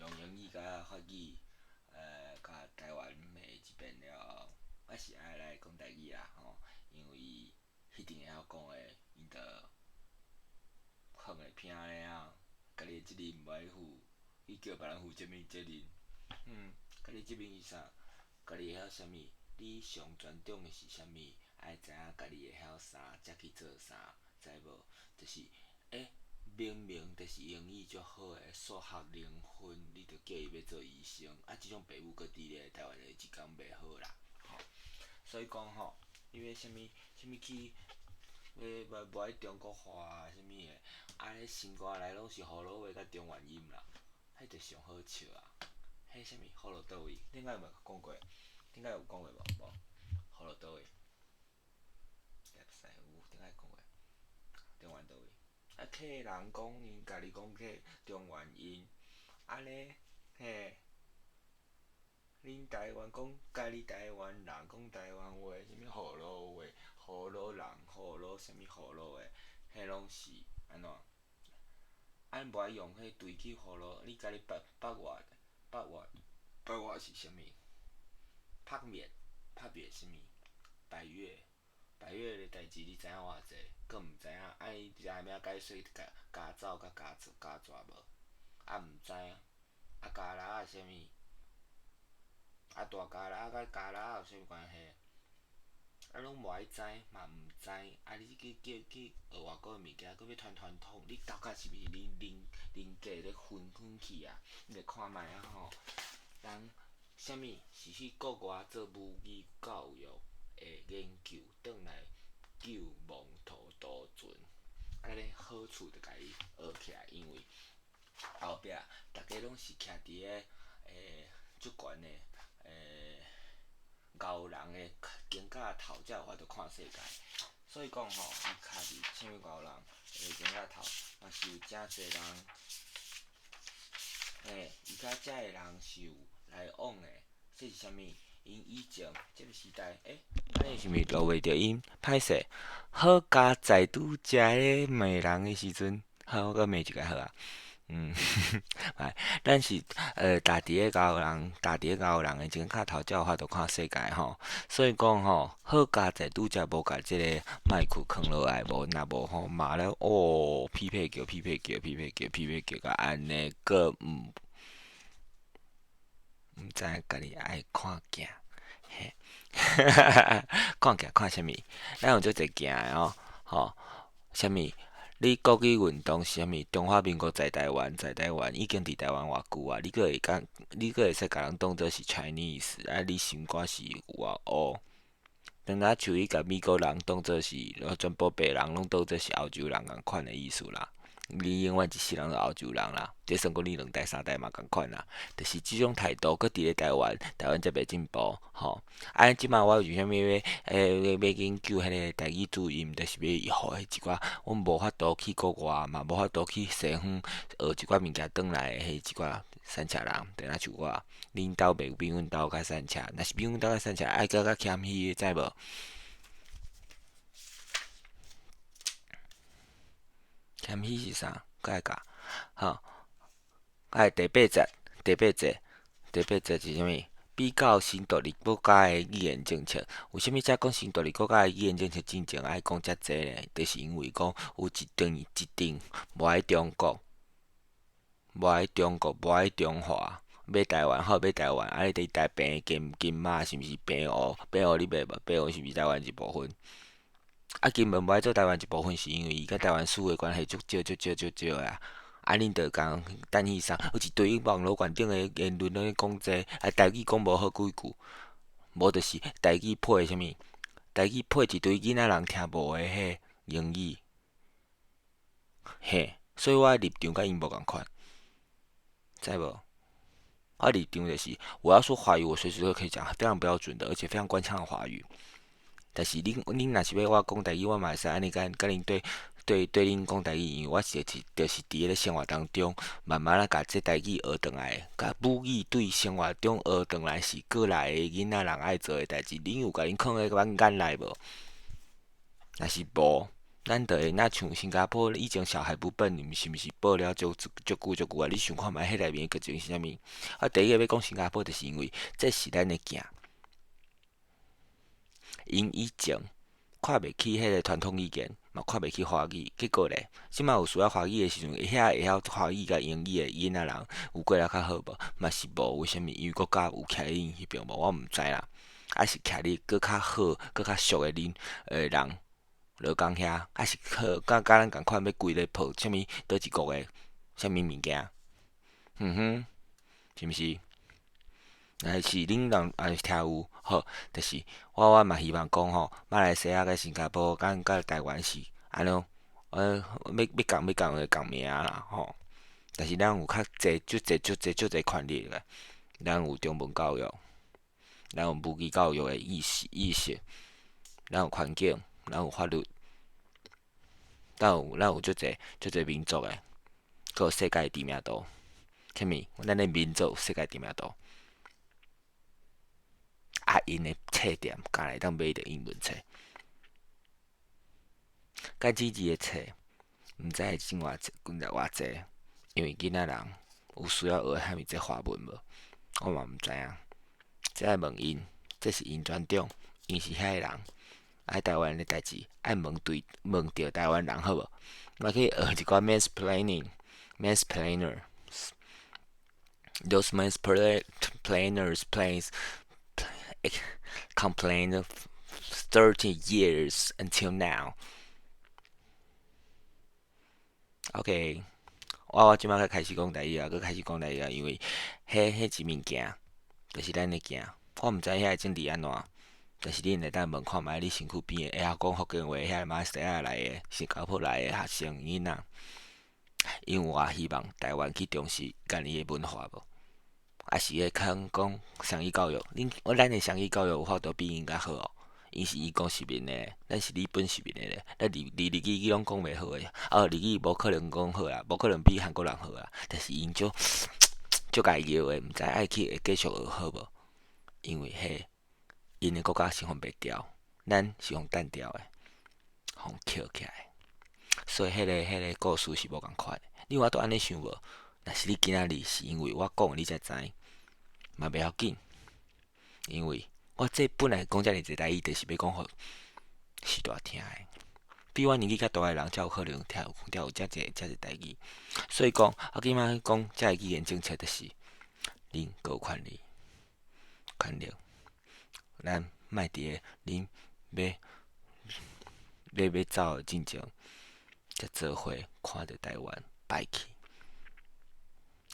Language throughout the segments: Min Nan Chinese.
用英語佮法語，共台灣罵一遍了，我是愛來講台語啦吼，因為彼陣會曉講的，𪜶就放會聽了，家己的責任無愛負，去叫別人負啥物責任？家己責任是啥？家己會曉啥物？你上專長的是啥物？愛知影家己會曉啥，才去做啥，知無？就是，明明就是英語足好的，數學零分，你就叫伊欲做醫生，啊，這種爸母閣佇咧台灣的一工袂好啦，吼。所以講吼，你欲啥物啥物去，欲無無愛中國話啊，啥物的，啊，咧生肝內攏是葫蘆話佮中原音啦，彼就上好笑啊！彼啥物葫蘆佗位？頂擺有無講過？頂擺有講過無？無？葫蘆佗位？會使有，頂擺講過。中原佗位？啊，客人講𪜶家己講客中原音，按呢嘿，恁台灣講家己台灣人講台灣話，啥物葫蘆話、葫蘆人、葫蘆啥物葫蘆話，彼攏是按怎？啊，無愛用彼對去葫蘆，你家己北北越、北越、北越是啥物？曝麵、曝麵啥物？百越、百越的代誌你知影偌濟？閣毋知影，啊伊知影解說家家走佮家家蛇無？啊毋知影，啊加拉仔是啥物？啊大加拉佮加拉有啥物關係？啊攏無愛知，嘛毋知，啊你去叫去學外國的物件，閣欲傳傳統，你頭殼是毋是恁人人格咧分分去啊？你來看覓啊吼，人啥物是去國外做母語教育的研究，轉來救亡圖圖存，按呢好處就共伊學起來，因為後壁逐家攏是徛佇咧足懸的𠢕人的肩胛頭，才有法度看世界。所以講吼，伊徛佇啥物𠢕人的肩胛頭，嘛是有誠濟人，嘿，伊佮遮的人是有來往的。這是啥物？𪜶以前這個時代，按呢是毋是錄袂著音？歹勢，好佳哉拄才咧罵人的時陣，好，我閣罵一下好啊。咱是徛佇咧𠢕人，徛佇咧𠢕人的肩胛頭，才有法度看世界吼。所以講吼，好佳哉拄才無共這個麥克囥落來，無若無吼，罵了哦，匹配叫，匹配叫，匹配叫，匹配叫，甲按呢，閣毋知影家己愛看鏡，嘿，看鏡看啥物？咱有足濟鏡的哦，吼，啥物？你國語運動是啥物？中華民國在台灣，在台灣已經佇台灣偌久啊？你閣會講，你閣會使共人當做是 Chinese，啊，你心肝是偌烏？當若像伊共美國人當做是，全部白人攏當做是歐洲人仝款的意思啦。你永遠一世人都歐洲人啦，這算講你兩代三代嘛仝款啦。就是這種態度，閣佇咧台灣，台灣才袂進步吼。啊，這擺我為啥物欲欲研究彼個台語注音，就是欲予彼一寡阮無法度去國外，嘛無法度去西方學一寡物件轉來的彼一寡散赤人，就若像我，恁兜袂比阮兜較散赤，若是比阮兜較散赤，愛閣較謙虛，知無？謙虛是啥？閣來教，吼，愛第八節，第八節，第八節是啥物？比較新獨立國家的語言政策。為啥物才講新獨立國家的語言政策進前愛講遮濟呢？就是因為講有一陣一陣無愛中國，無愛中國，無愛中華，欲台灣好，欲台灣，啊！你佇台平金金馬是毋是平湖？平湖你袂無？平湖是毋是台灣一部分？啊，金門無愛做台灣一部分，是因為伊佮台灣史的關係足少、足少、足少的啊！啊，恁就共等彼啥？有一堆網路觀頂的言論攏咧講這個，啊，台語講無好幾句，無就是台語配啥物？台語配一堆囡仔人聽無的彼英語，嘿，所以我的立場佮𪜶無仝款，知無？我立場就是，我要說華語，我隨時都可以講非常標準的，而且非常官腔的華語。但是恁若是欲我講台語，我嘛會使按呢共恁對對對恁講台語，因為我是就是佇咧生活當中，慢慢仔共這台語學轉來，共母語對生活中學轉來是過來的囡仔人愛做的代誌。恁有共𪜶囥咧眼內無？若是無，咱就會若像新加坡以前小孩不笨，毋是毋是報了足足久足久啊？你想看覓彼內面的劇情是啥物？啊，第一个欲講新加坡，就是因為這是咱的鏡。𪜶以前看袂起彼個傳統語言，嘛看袂起華語，結果咧，這馬有需要華語的時陣，遐會曉華語佮英語的囡仔人有過來較好無？嘛是無，為啥物？因為國家有徛佇𪜶彼邊無？我毋知啦。抑是徛佇閣較好、閣較俗的恁人勞工遐，抑是好佮佮咱仝款欲規个抱啥物佗一國的啥物物件？嗯哼，是毋是？若是恁人也是聽有好，就是我嘛希望講吼，馬來西亞佮新加坡佮佮台灣是按呢，欲欲共欲共的共名啦吼。但是咱有較濟足濟足濟足濟權利的，咱有中文教育，咱有母語教育的意識意識，咱有環境，咱有法律，咱有足濟足濟民族的，閣有世界知名度，啥物？咱的民族有世界知名度。啊，𪜶的冊店敢會當買著英文冊，簡體字的冊，毋知會進偌濟，進偌濟，因為囡仔人有需要學啥物這華文無？我嘛毋知影，這愛問𪜶，這是𪜶專長，𪜶是遐个人，愛台灣的代誌，愛問對問著台灣人好無？嘛去學一寡 mansplaining，mansplainer，those mansplainers plays complained 30 years until now. OK，我這擺才開始講台語啊，閣開始講台語啊，因為彼彼一物件，就是咱的鏡。我毋知遐個政治按怎，但是恁會當問看覓你身軀邊的會曉講福建話，遐馬來西亞來的、新加坡來的學生囡仔，𪜶有偌希望台灣去重視家己的文化無？抑是會肯講雙語教育？恁我咱的雙語教育有法度比𪜶較好哦？𪜶是伊國移民的，咱是日本移民的咧。咱日日日語攏講袂好的，啊，日語無可能講好啦，無可能比韓國人好啊。但是𪜶足足家己的，毋知愛去會繼續學好無？因為彼𪜶的國家是予滅掉，咱是予彈掉的，予抾起來。所以彼個故事是無仝款的。你有法度按呢想無？若是你今仔日是因為我講你才知，嘛袂要緊，因為我這本來講遮爾濟台語，就是欲講予序大聽的。比我年紀較大的人才有可能聽有聽有遮濟遮濟台語。所以講，我這擺講遮个語言政策，就是恁閣有權利，權力，咱莫佇咧恁欲欲欲走的進前，才做伙看著台灣敗去。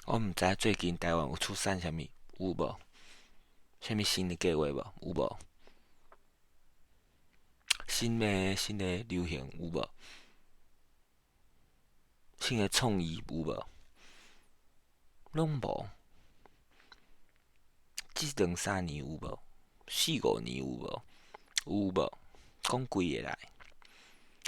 我毋知影最近台灣有出產啥物，有無？啥物新的計劃無？有無？新的流行有無？新的創意有無？攏無。這兩三年有無？四五年有無？有無？講幾个來？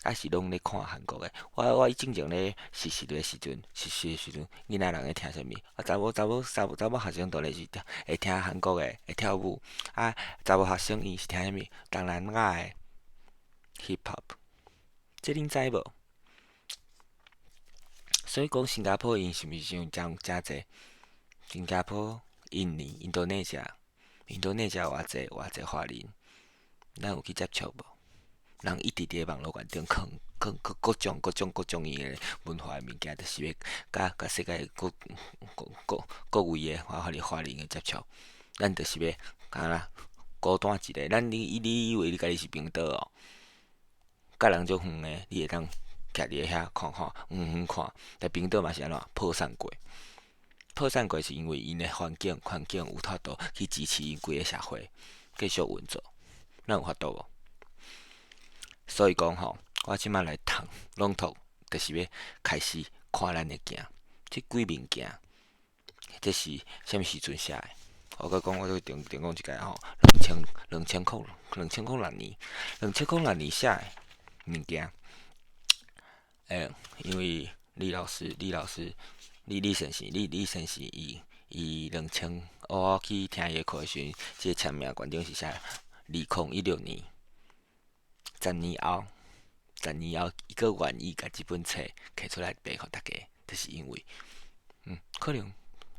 抑是攏咧看韓國的？我以前咧實習的時陣，實習的時陣，囡仔人咧聽啥物？啊，查某查某查某查某學生當然是聽會聽韓國的，會跳舞。啊，查某學生𪜶是聽啥物？東南亞的 hip hop，這恁知無？所以講新加坡𪜶是毋是傷誠誠濟？新加坡、印尼、印度尼西亞、印度尼西亞偌濟偌濟華人，咱有去接觸無？人一直佇咧網路頂囥囥各各種各種各種樣的文化的物件，就是欲佮佮世界各各各各位的華華人的接觸。咱就是欲敢若孤單一个。咱你你以為你家己是冰島哦？佮人足遠的，你會當徛佇咧遐看看，遠遠看。但冰島嘛是按怎破散過？破散過是因為𪜶的環境環境有法度去支持𪜶規个社會繼續運作。咱有法度無？所以講吼，我這擺來讀朗讀，就是欲開始看咱的鏡，這幾物件，這是啥物時陣寫的？我閣講，我閣重重講一擺吼，兩千兩千空兩千空六年，兩千空六年寫的物件。欸，因為李老師，李老師，李李先生，李李先生，伊伊兩千，我去聽伊的課的時陣，這個簽名懸頂是寫2016年。十年後，十年後伊閣願意共這本冊摕出來賣予大家，就是因為，可能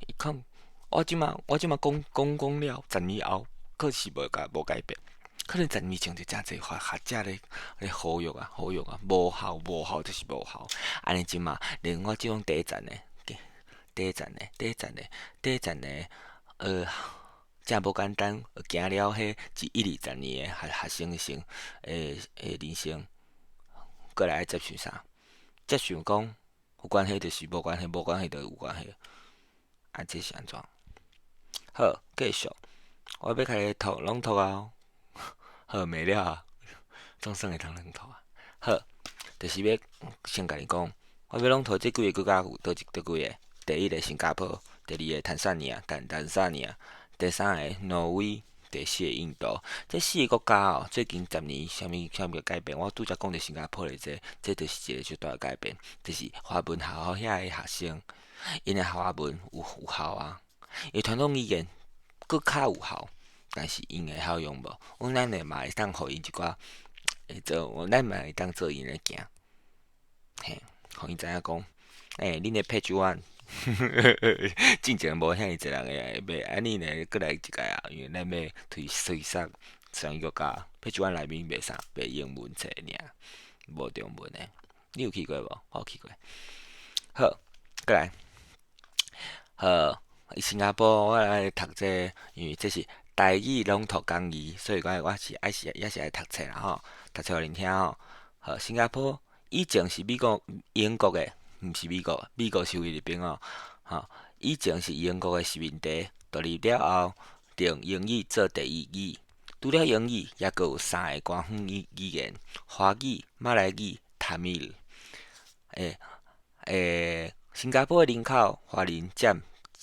伊講我這馬講講講了，十年後閣是無改無改變，可能十年前就誠濟學學者咧咧呼籲啊呼籲啊，無效無效就是無效，按呢這馬連我這種底層的、底層的、底層的、底層的，真無簡單，行了彼一二十年的學學生生的的人生，過來愛接受啥？接受講有關係就是無關係，無關係就有關係。啊，這是按怎？好，繼續，我欲開始讀朗讀啊！好，袂了啊，總算會當朗讀啊。好，就是欲先共你講，我欲朗讀這幾个國家有佗一佗幾个？第一个新加坡，第二个坦桑尼亞，坦坦桑尼亞，第三个挪威，第四个印度。這四个國家哦，最近十年啥物啥物改變？我拄才講著新加坡的這，這就是一个足大的改變，就是華文學校遐的學生，𪜶的華文有有效啊，伊傳統語言閣較有效，但是𪜶會曉用無？阮咱的嘛會當予𪜶一寡會做，咱嘛會當做𪜶的鏡，嘿，予𪜶知影講，欸，恁的 page one。進前無遐爾濟人會買，按呢呢，閣來一擺啊，因為咱欲推推捒雙語國家，page one 內面賣啥？賣英文冊爾，無中文的。你有去過無？我有去過。好，過來。好，新加坡我來讀這個，因為這是台語朗讀講義，所以講我是愛是也是愛讀冊啦吼，讀冊予恁聽吼。好，新加坡以前是美國、英國的。毋是美國，美國是菲律賓哦。吼，以前是英國的殖民地，獨立了後，用英語做第一語。除了英語，猶閣有三个官方語語言：華語、馬來語、塔米爾。欸欸，新加坡的人口華人佔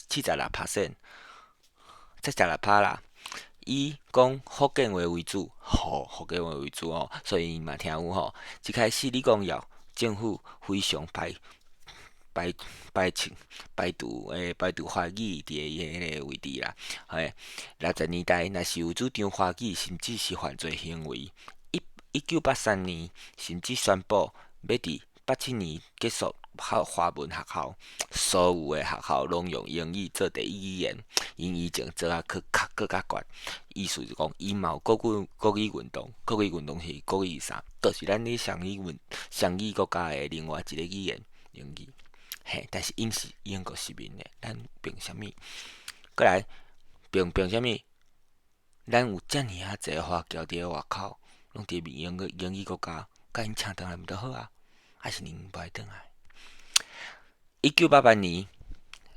76%，76%啦。以講福建話為主，吼，福建話為主哦，所以嘛聽有吼。一開始李光耀政府非常排。排排斥排除欸排除華語佇個彼个位置啦，嘿，60年代若是有主張華語，甚至是犯罪行為。一1983年，甚至宣布欲佇87年結束學華文學校，所有的學校攏用英語做第一語言。𪜶以前做啊閣較閣較懸，意思是講，伊嘛有國語國語運動，國語運動是國語啥？就是咱咧雙語文雙語國家的另外一个語言，英語。嘿，但是𪜶是英國殖民的，咱憑啥物？過來憑憑啥物？咱有遮爾仔濟華僑佇咧外口，攏佇英國英語國家，共𪜶請轉來毋就好啊？還是𪜶無愛轉來？1988年，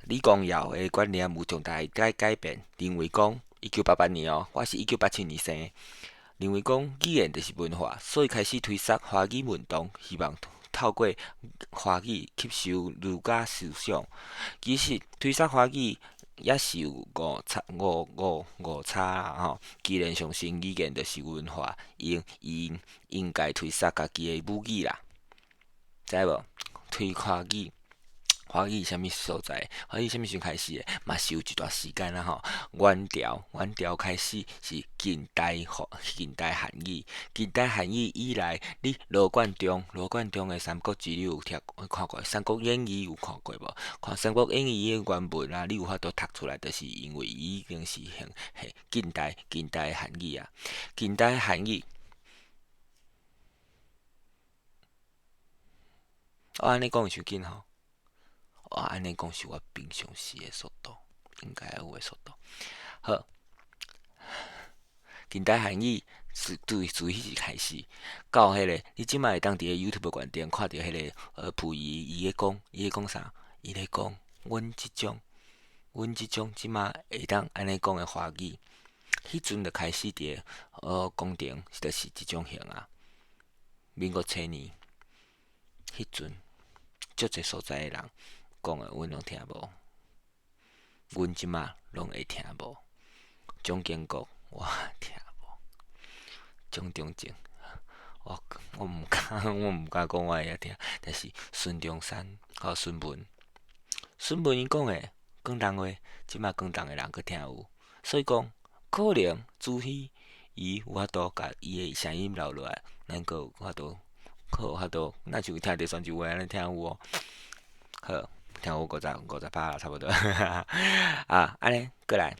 李光耀的觀念有重大改改變，認為講一九八八年哦，我是1987年生的，認為講語言就是文化，所以開始推捒華語運動，希望透過華語吸收儒家思想。其實推捒華語也是有誤差、誤誤誤差啦吼。既然相信語言就是文化，應應應該推捒家己的母語啦，知無？推華語。華語啥物所在？華語啥物時陣開始的？嘛是有一段時間啦吼。元朝，元朝開始是近代華近代漢語，近代漢語以來，你羅貫中，羅貫中的《三國志》你有聽看過？《三國演義》有看過無？看《三國演義》的原文啊，你有法度讀出來，就是因為伊已經是現近代近代漢語啊，近代漢語。我按呢講會傷緊吼。我按呢講是我平常時的速度，應該有的速度。好，近代漢語是對自彼時開始，到彼个你這擺會當佇个 YouTube 懸頂看著彼个溥儀伊咧講，伊咧講啥？伊咧講阮這種，阮這種這擺會當按呢講的華語，彼陣就開始佇个宮廷，就是這種型啊。民國初年，彼陣足濟所在的人講的，阮攏聽無。阮這馬攏會聽無。蔣經國我聽無。蔣中正，我我毋敢，我毋敢講我會曉聽。但是孫中山佮孫文，孫文伊講的廣東話，這馬廣東的人閣聽有。所以講，可能慈禧伊有法度共伊的聲音留落來，咱閣有法度好法度，若像聽著泉州話按呢聽有無？好，聽有50、50趴啦，差不多。啊，按呢過來。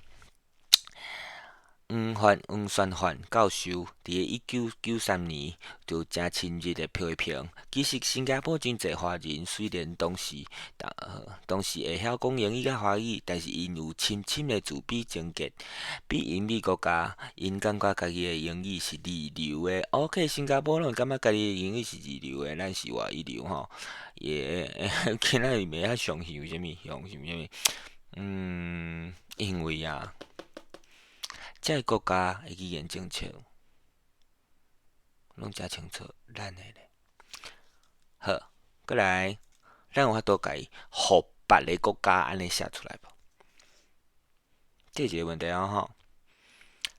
黃宣漢教授佇个1993年就誠親熱的批評，其實新加坡真濟華人雖然當時會曉講英語佮華語，但是𪜶有深深的自卑情結。比英語國家，𪜶感覺家己的英語是二流的。OK，新加坡攏感覺家己的英語是二流的，咱是偌一流吼。也今仔日袂曉相信為啥物？相信啥物？因為啊，這个國家的語言政策攏誠清楚，咱的咧。好，過來，咱有法度共伊予別个國家按呢寫出來無？這是一個問題哦，吼。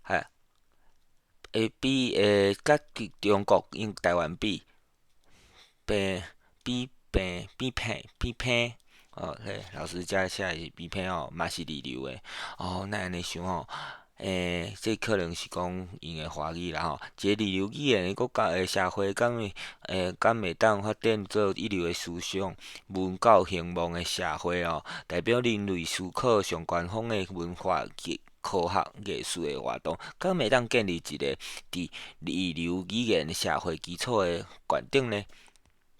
係，會比佮中國用台灣比，比比平比平比平，哦，嘿，老師遮寫的是比平哦，嘛是二流的。哦，咱按呢想吼。這可能是講𪜶的華語啦吼。一個二流語言的國家的社會，敢會當發展做一流的思想、文教興旺的社會哦？代表人類思考上高峰的文化及科學藝術的活動，敢會當建立一個佇二流語言社會基礎的懸頂呢？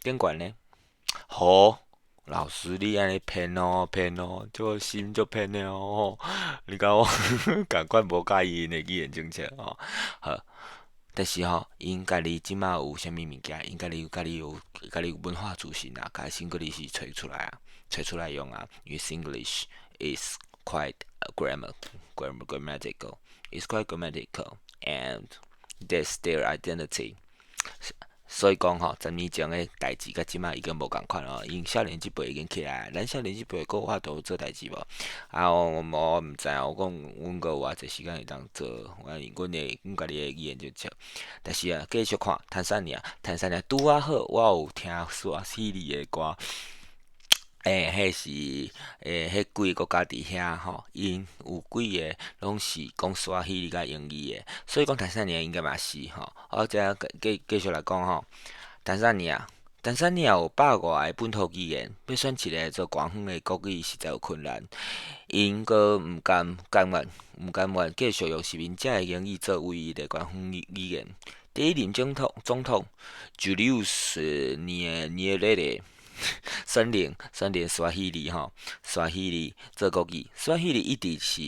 頂懸呢？好。老師，你按呢騙哦騙哦，這心足騙的哦！你共我仝款無佮意𪜶的語言政策吼。好，但是吼，𪜶家己這馬有啥物物件？𪜶家己有文化自信啊，共 Singlish 揣出來啊，揣出來用啊。因為 Singlish is quite grammatical, is quite grammatical, and that's their identity. 所以講吼，10年前的代誌佮這馬已經無仝款咯。𪜶少年這輩已經起來，咱少年這輩閣有法度做代誌無？啊，我毋知影，我講阮閣有偌濟時間會當做，阮的阮家己的語言政策。但是啊，繼續看坦桑尼亞，坦桑尼亞拄仔好，我有聽斯瓦希里的歌。彼是彼幾个國家佇遐吼，𪜶有幾个攏是講斯瓦希里佮英語的，所以講坦桑尼亞應該嘛是吼。我這繼續來講吼，坦桑尼亞，坦桑尼亞有百外个本土語言，欲選一个做官方的國語實在有困難。𪜶閣毋甘願繼續用殖民者的英語做唯一的官方語言。第一任總統朱利烏斯涅雷雷。選定斯瓦希里吼，斯瓦希里做國語，斯瓦希里一直是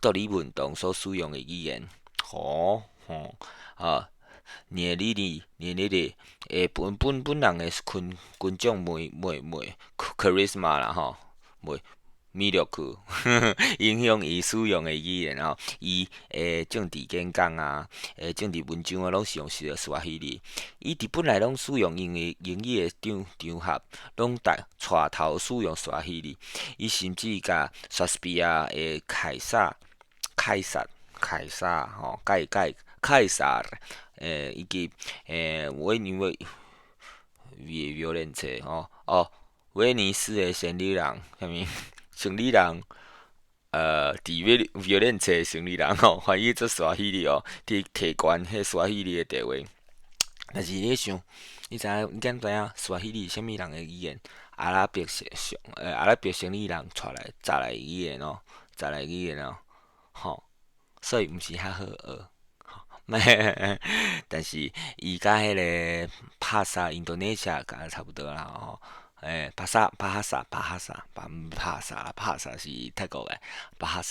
獨立運動所使用的語言。吼吼啊，涅雷雷本人的群眾魅 charisma 啦吼，魅力去影響伊使用的語言吼，伊的政治演講啊，政治文章啊，攏是用斯瓦希里。伊佇本來攏使用英語的場合，攏帶帶頭使用斯瓦希里。伊甚至共莎士比亞的凱撒吼，凱撒以及維尼維維羅倫切吼，哦，威尼斯的生理人，啥物？生理人，佇維羅倫切生理人吼，翻譯做斯瓦希里哦，佇提懸彼斯瓦希里的地位。但是你想，你知影？你敢知影斯瓦希里是啥物人的語言？阿拉伯生理人帶來雜來語言哦，雜來語言哦，吼，所以毋是遐好學。但是伊佮彼个帕薩印度尼西亞敢差不多啦吼。巴薩巴哈薩巴哈薩巴帕薩啦，帕薩是泰國的，巴哈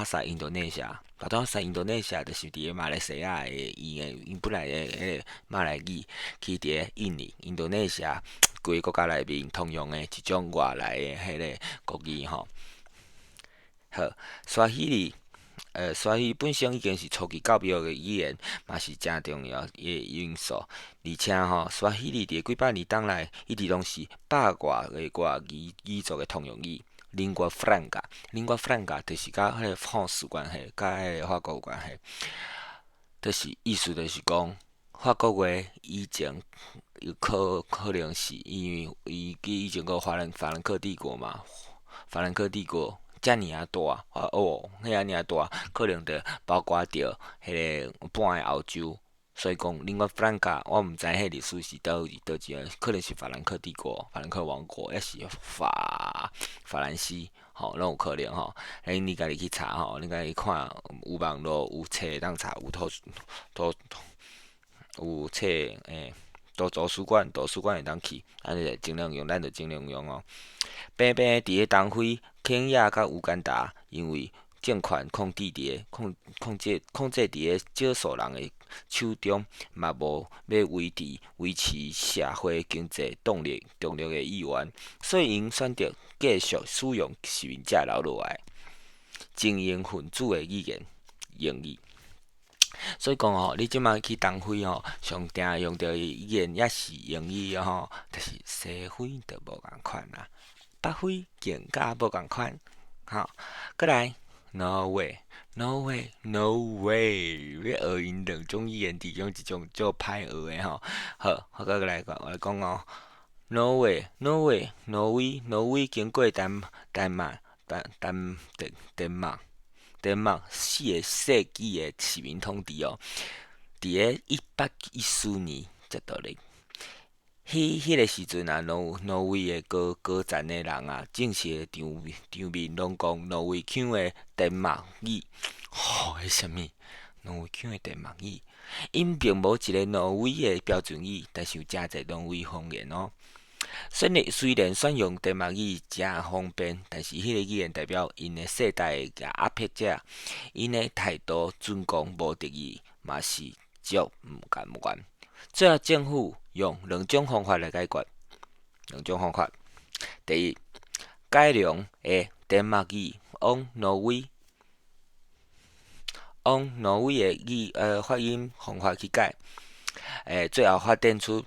薩印度尼西亞，巴哈薩印度尼西亞就是佇個馬來西亞的伊的𪜶本來的彼个馬來語，去佇個印尼、印度尼西亞規个國家內面通用的一種外來的彼个國語吼。好，斯瓦希里本身已經是初級教育的語言，嘛是誠重要的因素。而且吼，斯瓦希里佇幾百年當來，一直攏是百外个外語語族的通用語。Lingua franca，Lingua franca 就是佮彼個 France 有關係，佮彼個法國有關係。就是意思就是講，法國話以前有可能是因為伊以前個法蘭克帝國嘛，法蘭克帝國。遮爾仔大，哦，彼爾仔大，可能就包括著彼个半个歐洲，所以講，lingua franca，我毋知彼歷史是佗佗一個，可能是法蘭克帝國、法蘭克王國，抑是法蘭西，吼，攏有可能吼。你家己去查吼，你家己看有網路有冊會當查，有圖圖有冊欸，圖書館會當去，按呢就盡量用，咱就盡量用哦。平平佇咧東非、肯亞佮烏干達，因為政權控制佇咧控控制控制佇咧少數人的手中，嘛無欲維持社會經濟動力的意願，所以𪜶選擇繼續使用殖民者留落來精英分子的語言英語。所以講吼，你這馬去東非吼，上定用著的語言也是英語吼，但是西非就無仝款啦，北非更加無仝款，吼，閣來。挪威，挪威，No way！欲學𪜶兩種語言，其中一種足歹學的吼。好，我閣來講，我來講哦。挪威，挪威，挪威，挪威經過丹麥、丹丹丹丹麥、丹麥四個世紀的殖民統治哦。佇咧1814年才獨立。彼個時陣啊，挪威的高層的人啊，正式的場面攏講挪威腔的丹麥語。吼，彼啥物？挪威腔的丹麥語？𪜶並無一个挪威的標準語，但是有誠濟挪威方言哦。雖然選用丹麥語誠方便，但是彼個語言代表𪜶的世代的壓迫者，𪜶的態度尊公無敵意，嘛是足毋甘願。最後政府用兩種方法來解決。兩種方法，第一，改良的丹麥語往挪威的發音方法去改，最後發展出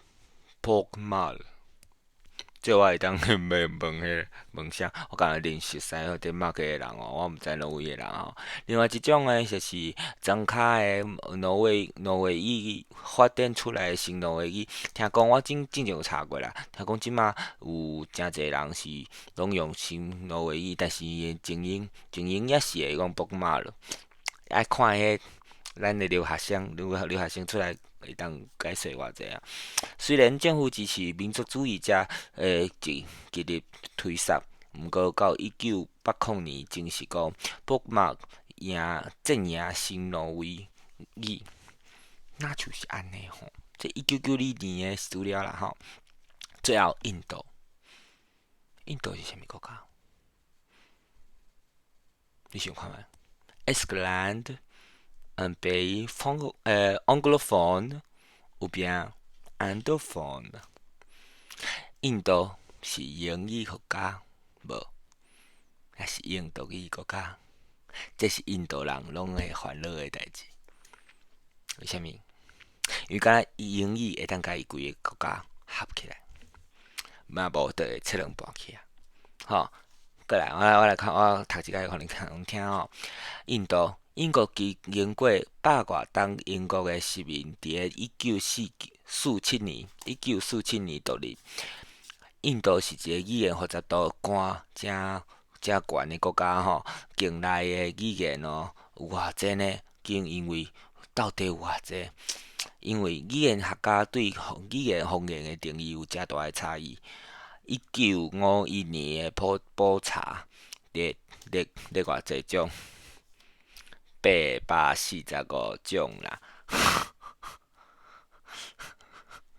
Bokmål。這我會當問問彼个問啥？我敢若認識西丹麥的人哦，我毋知挪威的人吼。另外一種呢，就是莊跤的挪威語發展出來的新挪威語。聽講我之前有查過啦，聽講這馬有誠濟人是攏用新挪威語，但是伊的精英也是會講 Bokmål。愛看彼咱的留學生出來會當解說偌濟啊。雖然政府支持民族主義者的極力推捒，毋過到1980年正式講 Bokmål 贏戰贏新挪威語，若就是按呢吼。這1992年的資料啦吼。最後，印度，印度是啥物國家？你想看覓？Est-ce que l'Inde un pays anglophone ou bien indophone？印度是英語國家無？抑是印度語國家？這是印度人攏會煩惱的代誌。為啥物？因為敢若英語會當共伊規个國家合起來，嘛無就會切兩半去啊！吼，閣來，我來看，我讀一擺予恁聽吼。印度，英國經過百外冬英國的殖民，佇咧1947年，1947年獨立。印度是一个語言複雜度懸誠誠懸的國家吼，境內的語言哦有偌濟呢？竟因為到底有偌濟？因為語言學家對語言方言的定義有誠大的差異。1951年的普查，列偌濟種？845種啦。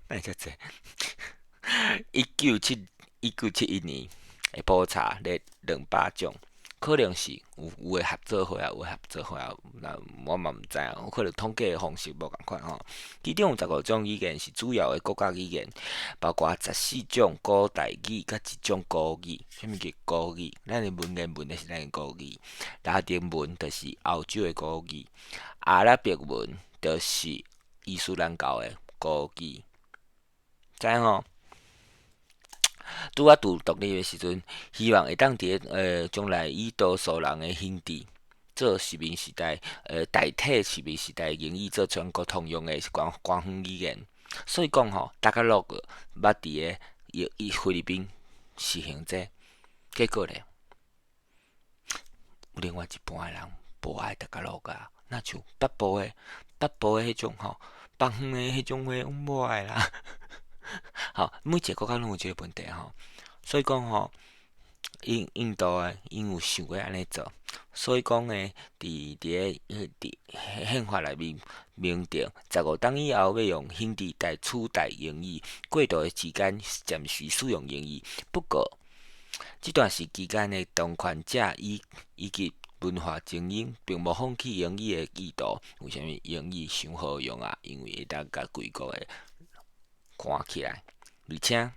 哪會遮濟？1971年的普查列200種，可能是有的合做伙啊，有的合做伙啊，那我嘛毋知影，有可能統計的方式無仝款吼。其中有15種語言是主要的國家語言，包括14種古代語佮一種古語。啥物叫古語？咱的文言文就是咱的古語，拉丁文就是歐洲的古語，阿拉伯文就是伊斯蘭教的古語，知影吼？拄仔拄獨立的時陣，希望會當佇咧將來以多數人的興致做殖民時代，代替殖民時代英語做全國通用的官方語言。所以講吼，大家樂捌佇咧伊菲律賓實行這，結果咧，有另外一半的人無愛大家樂啊，若像北部的彼種吼，北方的彼種話阮無愛啦。吼，每一个國家攏有這个問題吼，所以講吼，印度的𪜶有想過按呢做，所以講呢，佇憲法內面明定，15冬以後欲用興德代取代英語，過渡的時間暫時使用英語。不過，這段時期間的當權者以及文化精英並無放棄英語的意圖。為啥物英語傷好用啊？因為會當共規國的關起來，而且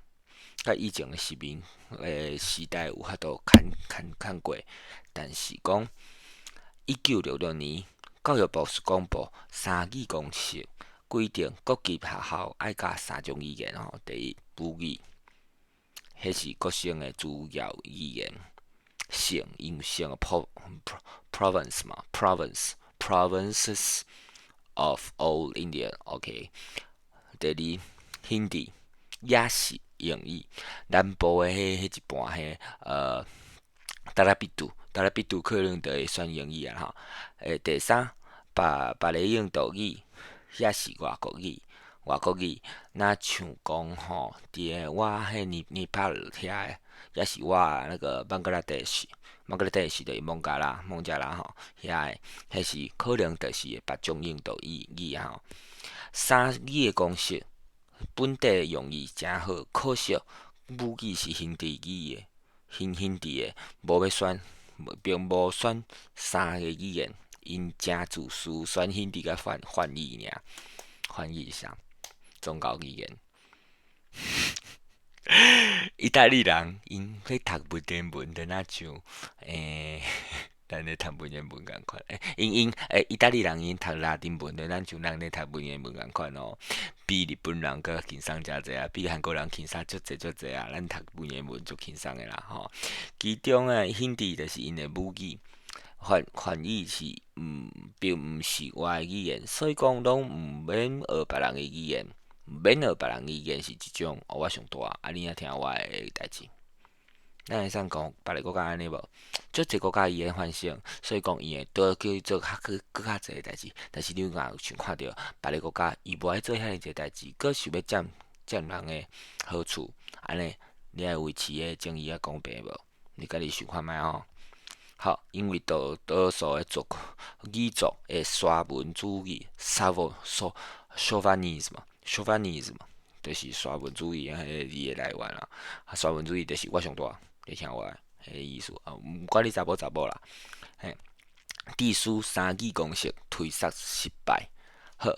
佮以前的殖民的時代有法度牽牽牽過。但是講1966年，教育部公布三語共識，規定各級學校愛教三種語言吼。第一，母語，彼是國省的主要語言。省，因為省 province 嘛，province，provinces of all India，OK。第二，hindi 也是英語，南部的彼一半彼達拉比杜，達拉比杜可能就會選英語啊吼。第三，別个印度語也是外國語，外國語，若像講吼，佇个我彼尼泊爾遐的，也是我那個邦格拉德什，邦格拉德什就是孟加拉，孟加拉吼，遐的，彼是可能就是別種印度語吼。三語的公式，本地用語誠好，可惜母語是興德語的，興德的，無欲選，並無選三個語言，𪜶誠自私，選興德佮梵語爾，梵語是啥？宗教語言。意大利人𪜶咧讀文言文，就若像咱咧讀文言文仝款。𪜶𪜶意大利人𪜶讀拉丁文，就咱像咱咧讀文言文仝款哦。比日本人閣輕鬆誠濟啊，比韓國人輕鬆足濟足濟啊。咱讀文言文足輕鬆的啦吼。其中啊，興德就是𪜶的母語，梵語是毋並毋是外語言，所以講攏毋免學別人的語言，毋免學別人語言是一種，哦，我上大，啊，你若聽我的代誌。咱會使講別个國家按呢無？足濟國家語言繁盛，所以講伊會多去做較閣閣較濟的代誌。但是你若有想看著別个國家，伊無愛做遐爾濟代誌，閣想欲佔人的好處，按呢，你愛維持彼正義佮公平無？你家己想看覓吼？好，因為多數的族語族的沙文主義，chauvinism，chauvinism，就是沙文主義彼个字的來源啦。啊，沙文主義就是我上大，你聽我的，彼个意思啊，毋管你查某查埔啦，嘿，致使三語公式推捒失敗。好，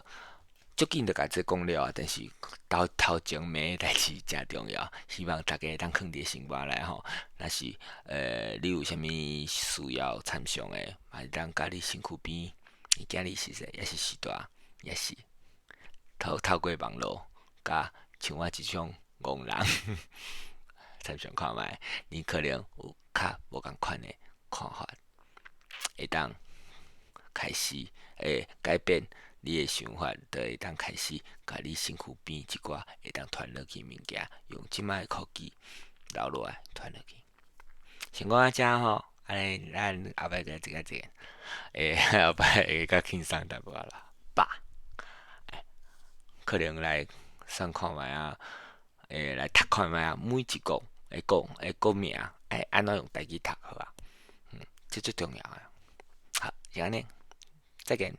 足緊就共這講了啊，但是頭頭前罵的代誌誠重要，希望大家會當囥佇心肝內吼。若是你有啥物需要參詳的，嘛會當佮你身軀邊，你囝兒熟似，抑是序大，抑是透過網路，佮像我這種戇人參詳看覓，你可能有較無仝款的看法，會當開始會改變你的想法，就會當開始共你身軀邊一寡會當傳落去物件，用這擺的科技留落來傳落去。先講到遮吼，按呢咱後擺再一個一個，後擺會較輕鬆淡薄仔啦，吧？可能來算看覓啊，來讀看覓啊，每一國的國的國名愛按怎用台語讀好啊？這最重要的。好，是按呢，再見。